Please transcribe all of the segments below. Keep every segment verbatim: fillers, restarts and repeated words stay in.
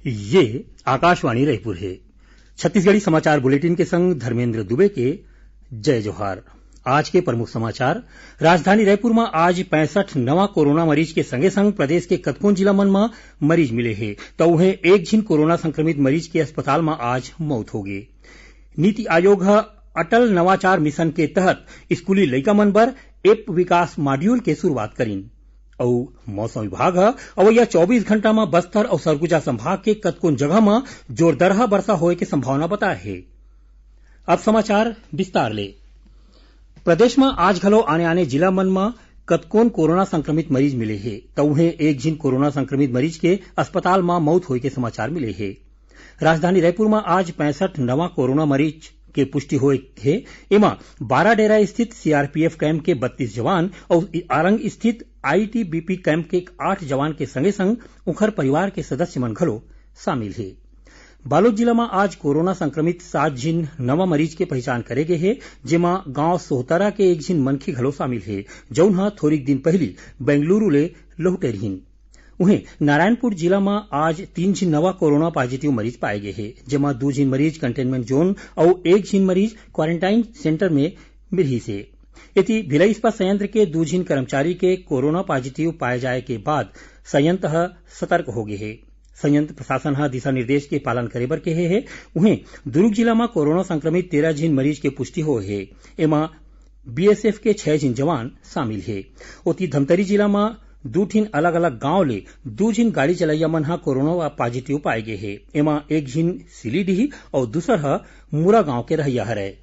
ये आकाशवाणी रायपुर हे। छत्तीसगढ़ी समाचार बुलेटिन के संग धर्मेंद्र दुबे के जय जोहार। आज के प्रमुख समाचार। राजधानी रायपुर म आज पैंसठ नवा कोरोना मरीज के संगे संग प्रदेश के कतकोन जिला मन म मरीज मिले हे, त उहें एक झिन कोरोना संक्रमित मरीज के अस्पताल म आज मौत होगे। नीति आयोग ह अटल नवाचार मिशन के तहत स्कूली लइका मन बर एप विकास मॉड्यूल के शुरुआत करिन। अउ मौसम विभाग ह अवइया चौबीस घंटा म बस्तर अउ सरगुजा संभाग के कतकोन जगह म जोरदरहा बरसा होए के संभावना बताए हे। अब समाचार विस्तार ले। प्रदेश म आज घलो आने-आने जिला मन म कतकोन कोरोना संक्रमित मरीज मिले हे, त उहें एक झिन कोरोना संक्रमित मरीज के अस्पताल म मौत होए के समाचार मिले हे। राजधानी रायपुर म आज पैंसठ नवा कोरोना मरीज के पुष्टि होए हे। एमा बाराडेरा स्थित सीआरपीएफ कैंप के बत्तीस जवान अउ आरंग स्थित आईटीबीपी कैंप के आठ जवान के संगे संग उंखर परिवार के सदस्य मन घलो शामिल हे। बालोद जिला म आज कोरोना संक्रमित सात झिन नवा मरीज के पहिचान करे गे हे, जेमा गांव सोहतरा के एक झिन मनखे घलो शामिल हे, जउन ह थोरिक दिन पहिली बेंगलुरु ले लहुटे रिहिन। उहें, नारायणपुर जिला म आज तीन झिन नवा कोरोना पॉजिटिव मरीज पाए गे हे, जेमा दू झिन मरीज कंटेनमेंट जोन अउ एक झिन मरीज क्वारंटाइन सेंटर में मिलिस हे। एती, भिलाई इस्पात संयंत्र के दू झिन कर्मचारी के कोरोना पॉजिटिव पाए जाए के बाद संयंत्र ह सतर्क हो गे हे। संयंत्र प्रशासन ह दिशा निर्देश के पालन करे बर कहे हे। उहें, दुरूग जिला म कोरोना संक्रमित तेरह झिन मरीज के पुष्टि होए हे। एमा बीएसएफ के छह झिन जवान शामिल हे। ओती, धमतरी जिला म दू ठिन अलग-अलग गांव ले दू झिन गाड़ी चलइया मन ह कोरोना पॉजिटिव पाए गे हे। एमा एक झिन सिलीडीह अउ दूसर ह मुरा गांव के रहइया हरय।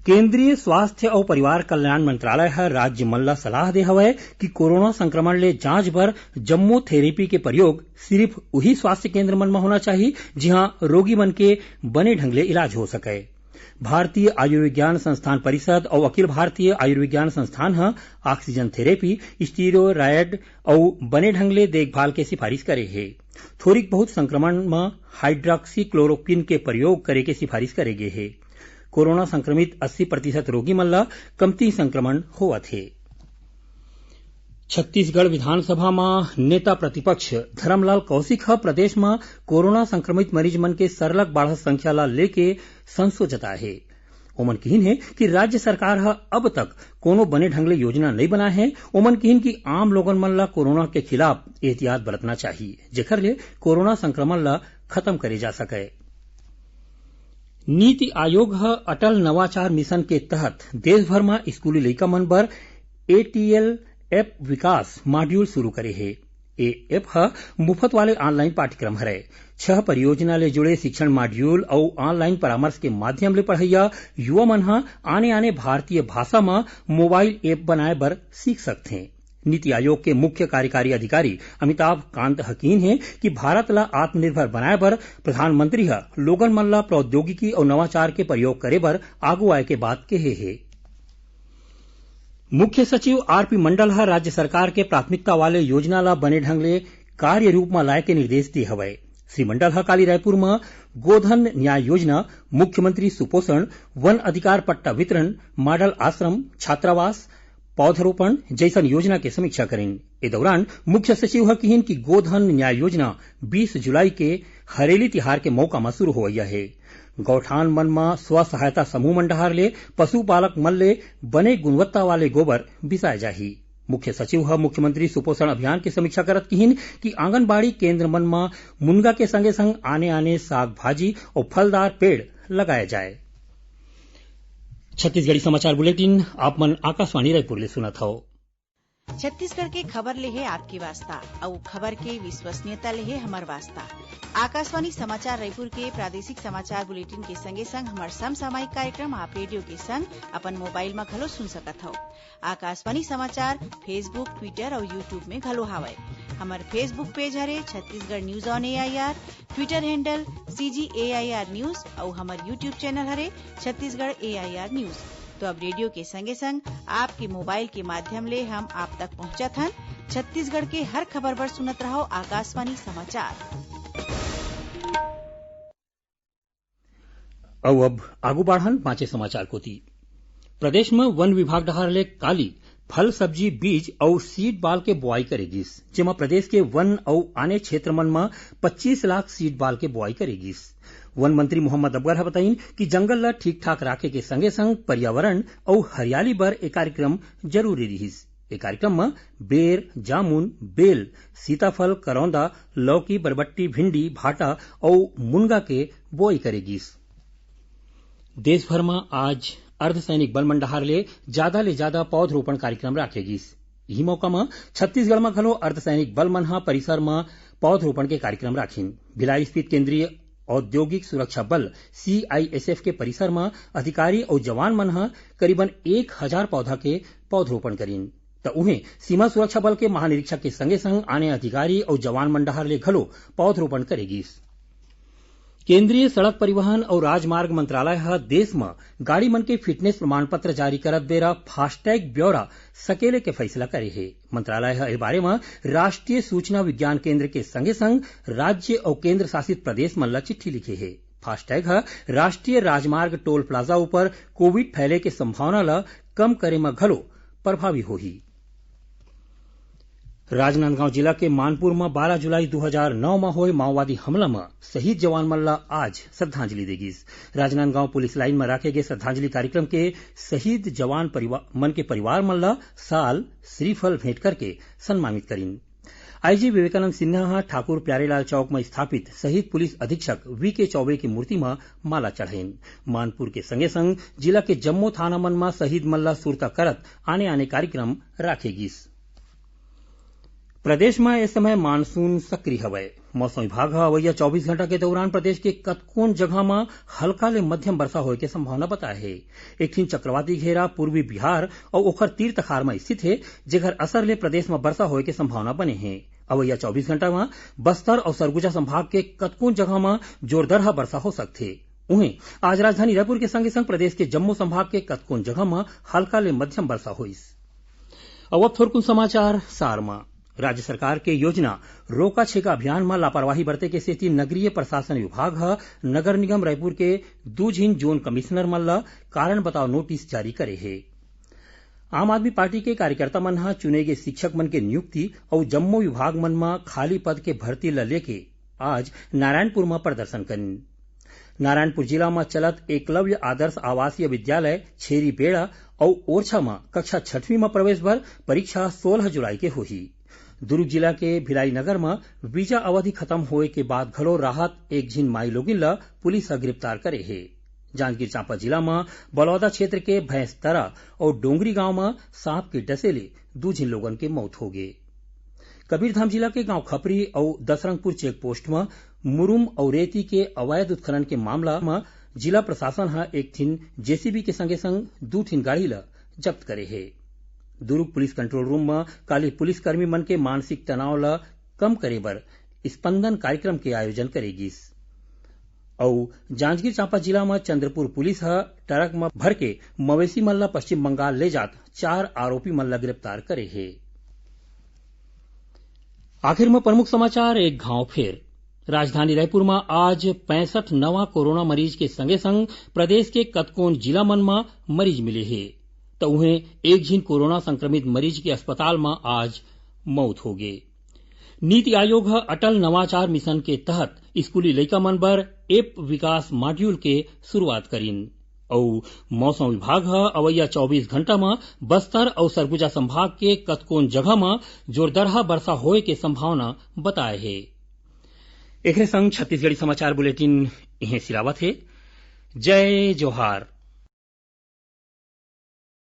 केंद्रीय स्वास्थ्य अउ परिवार कल्याण मंत्रालय ह राज्य मन ल सलाह दे हवय कि कोरोना संक्रमण ले जांच बर जम्मो थेरेपी के प्रयोग सिरिफ उही स्वास्थ्य केंद्र मन म होना चाही, जिहां रोगी मन के बने ढंग ले इलाज हो सकय। भारतीय आयुर्विज्ञान संस्थान परिषद अउ अखिल भारतीय आयुर्विज्ञान संस्थान ह ऑक्सीजन थेरेपी, स्टीरोरायड अउ बने ढंग ले देखभाल के सिफारिश करे हे। थोरिक बहुत संक्रमण म हाइड्रोक्सीक्लोरोक्विन के प्रयोग करे के सिफारिश करे गे हे। कोरोना संक्रमित अस्सी प्रतिशत रोगी मन ल कमती संक्रमण होवत हे। छत्तीसगढ़ विधानसभा म नेता प्रतिपक्ष धरमलाल कौशिक ह प्रदेश म कोरोना संक्रमित मरीज मन के सरलग बाढ़त संख्या ल लेके संसो जताए हे। ओमन किहिन हे कि राज्य सरकार ह अब तक कोनो बने ढंग ले योजना नइ बनाए हे। ओमन किहिन कि आम लोगन मन ल कोरोना के खिलाफ एहतियात बरतना चाही, जेखर ले कोरोना संक्रमण ल खत्म करे जा सकय। नीति आयोग ह अटल नवाचार मिशन के तहत देश भर म स्कूली लइका मन बर एटीएल ऐप विकास मॉड्यूल शुरू करे हे। ए ऐप ह मुफ्त वाले ऑनलाइन पाठ्यक्रम हरय। छह परियोजना ले जुड़े शिक्षण मॉड्यूल अउ ऑनलाइन परामर्श के माध्यम ले पढ़इया युवा मन ह आने-आने भारतीय भाषा म मोबाइल ऐप बनाए बर सीख सकथे। नीति आयोग के मुख्य कार्यकारी अधिकारी अमिताभ कांत ह किहिन हे कि भारत ल आत्मनिर्भर बनाए बर प्रधानमंत्री ह लोगन मन ल प्रौद्योगिकी अउ नवाचार के प्रयोग करे बर आगू आए के बात कहे हे। मुख्य सचिव आरपी मंडल ह राज्य सरकार के प्राथमिकता वाले योजना ल बने ढंग ले कार्य रूप म लाए के निर्देश दे हवय। श्री मंडल ह काली रायपुर म गोधन न्याय योजना, मुख्यमंत्री सुपोषण, वन अधिकार पट्टा वितरण, मॉडल आश्रम, छात्रावास, पौधरोपण जइसन योजना के समीक्षा करिन। ए दौरान मुख्य सचिव ह किहिन कि गोधन न्याय योजना बीस जुलाई के हरेली तिहार के मौका म शुरू होवइया हे। गौठान मन म स्व सहायता समूह मन डहार ले पशुपालक मन ले बने गुणवत्ता वाले गोबर बिसाए जाही। मुख्य सचिव ह मुख्यमंत्री सुपोषण अभियान के समीक्षा करत किहिन कि आंगनबाड़ी केंद्र मन म मुनगा के संगे संग आने-आने साग भाजी अउ फलदार पेड़ लगाए जाए। छत्तीसगढ़ी समाचार बुलेटिन आप मन आकाशवाणी रायपुर ले सुनत हव। छत्तीसगढ़ के खबर ले हे आपके वास्ता, अउ खबर के विश्वसनीयता ले हे हमर वास्ता। आकाशवाणी समाचार रायपुर के प्रादेशिक समाचार बुलेटिन के संगे संग हमर समसामयिक कार्यक्रम आप रेडियो के संग अपन मोबाइल म घलो सुन सकत हव। आकाशवाणी समाचार Facebook, Twitter अउ YouTube में घलो हावय। हमर Facebook पेज हरे Chhattisgarh news on AIR, Twitter handle CG AIR news अउ हमर YouTube चैनल हरे छत्तीसगढ़ एआईआर न्यूज। तो अब रेडियो के संगे संग आपके मोबाइल के माध्यम ले हम आप तक पहुंचत हन। छत्तीसगढ़ के हर खबर बर सुनत रहव आकाशवाणी समाचार। अउ अब आगू बाढ़न बांचे समाचार कोती। प्रदेश म वन विभाग डहार ले काली फल सब्जी बीज अउ सीड बाल के बोआई करे गिस, जेमा प्रदेश के वन अउ आने क्षेत्र मन म पच्चीस लाख सीड बाल के बोआई करे गिस। वन मंत्री मोहम्मद अकबर ह बताइन कि जंगल ल ठीक ठाक राखे के संगे संग पर्यावरण अउ हरियाली बर ए कार्यक्रम जरूरी रिहिस। ए कार्यक्रम म बेर, जामुन, बेल, सीताफल, करौंदा, लौकी, बरबट्टी, भिंडी, भाटा अउ मुनगा के बोआई करे गिस। देश भर म आज अर्धसैनिक बल मन डहार ले जादा ले जादा पौधरोपण कार्यक्रम राखे गिस। इही मौका म छत्तीसगढ़ म घलो अर्धसैनिक बल मन ह परिसर म पौधरोपण के कार्यक्रम राखिन। भिलाई स्थित केंद्रीय औद्योगिक सुरक्षा बल, सीआईएसएफ, के परिसर म अधिकारी अउ जवान मन ह करीबन एक हजार पौधा के पौधरोपण करिन। त उहें, सीमा सुरक्षा बल के महानिरीक्षक के संगे संग आने अधिकारी अउ जवान मन डहार ले घलो पौधरोपण करे गिस। केंद्रीय सड़क परिवहन अउ राजमार्ग मंत्रालय ह देश म गाड़ी मन के फिटनेस प्रमाण पत्र जारी करत बेरा फास्टैग ब्यौरा सकेले के फैसला करे हे। मंत्रालय ह ए बारे म राष्ट्रीय सूचना विज्ञान केंद्र के संगे संग राज्य अउ केंद्र शासित प्रदेश मन ल चिट्ठी लिखे हे। फास्टैग ह राष्ट्रीय राजमार्ग टोल प्लाजा ऊपर कोविड फैले के संभावना ल कम करे म घलो प्रभावी होही। राजनांदगांव जिला के मानपुर म बारह जुलाई दू हजार नौ म होए माओवादी हमला म शहीद जवान मन ल आज श्रद्धांजलि दे गिस। राजनांदगांव पुलिस लाइन म राखे गे श्रद्धांजलि कार्यक्रम के शहीद जवान परिवा-, मन के परिवार मन ल साल, श्रीफल भेंट करके सम्मानित करिन। आईजी विवेकानंद सिन्हा ह ठाकुर प्यारेलाल चौक म स्थापित शहीद पुलिस अधीक्षक वीके चौबे के मूर्ति म माला चढ़ाइन। मानपुर के संगे संग जिला के जम्मो थाना मन म शहीद मन ल सुरता करत आने-आने कार्यक्रम राखे गिस। प्रदेश म ए समय मानसून सक्रिय हवय। मौसम विभाग ह अवइया चौबीस घंटा के दौरान प्रदेश के कतकोन जगह म हल्का ले मध्यम वर्षा होए के संभावना बताए हे। एक ठिन चक्रवाती घेरा पूर्वी बिहार अउ ओखर तीर तखार म स्थित हे, जेखर असर ले प्रदेश म वर्षा होए के संभावना बने हे। अवइया चौबीस घंटा म बस्तर अउ सरगुजा संभाग के कतकोन जगह म जोरदरहा वर्षा हो सकथे। उहें, आज राजधानी रायपुर के संगे संग प्रदेश के जम्मो संभाग के कतकोन जगह म हल्का ले मध्यम वर्षा होइस। अउ अब थोरकुन समाचार सार म। राज्य सरकार के योजना रोका छेका अभियान म लापरवाही बरते के सेती नगरीय प्रशासन विभाग ह नगर निगम रायपुर के दू झिन जोन कमिश्नर मन ल कारण बताओ नोटिस जारी करे हे। आम आदमी पार्टी के कार्यकर्ता मन ह चुने गे शिक्षक मन के नियुक्ति अउ जम्मो विभाग मन म खाली पद के भर्ती ल लेके आज नारायणपुर म प्रदर्शन करिन। नारायणपुर जिला म चलत एकलव्य आदर्श आवासीय विद्यालय छेरी बेड़ा अउ ओरछा म कक्षा छठवीं म प्रवेश बर परीक्षा सोलह जुलाई के होही। दुर्ग जिला के भिलाई नगर म वीजा अवधि खत्म होए के बाद घलो राहत एक झिन माई लोगिन ल पुलिस ह गिरफ्तार करे हे। जांजगीर चांपा जिला म बलौदा क्षेत्र के भैंसतरा अउ डोंगरी गांव म सांप के डसे ले दू झिन लोगन के मौत होगे। कबीरधाम जिला के गांव खपरी अउ दसरंगपुर चेक पोस्ट म मुरुम अउ रेती के अवैध उत्खनन के मामला म जिला प्रशासन ह एक ठिन जेसीबी के संगे संग दू ठिन गाड़ी ल जब्त करे हे। दुरूग पुलिस कंट्रोल रूम म काली पुलिसकर्मी मन के मानसिक तनाव ल कम करे बर स्पंदन कार्यक्रम के आयोजन करे गिस। अउ जांजगीर चांपा जिला म चंद्रपुर पुलिस ह ट्रक म भर के मवेशी मन ल पश्चिम बंगाल ले जात चार आरोपी मन ल गिरफ्तार करे हे। आखिर म प्रमुख समाचार एक घांव फेर। राजधानी रायपुर म आज पैंसठ नवा कोरोना मरीज के संगे संग प्रदेश के कतकोन जिला मन म मरीज मिले हे, त उहें एक झिन कोरोना संक्रमित मरीज के अस्पताल म आज मौत होगे। नीति आयोग ह अटल नवाचार मिशन के तहत स्कूली लइका मन बर एप विकास मॉड्यूल के शुरुआत करिन। अउ मौसम विभाग ह अवइया चौबीस घंटा म बस्तर अउ सरगुजा संभाग के कतकोन जगह म जोरदरहा बरसा होए के संभावना बताए हे। एखरे संग छत्तीसगढ़ी समाचार बुलेटिन इहें सिरावत हे। जय जोहार।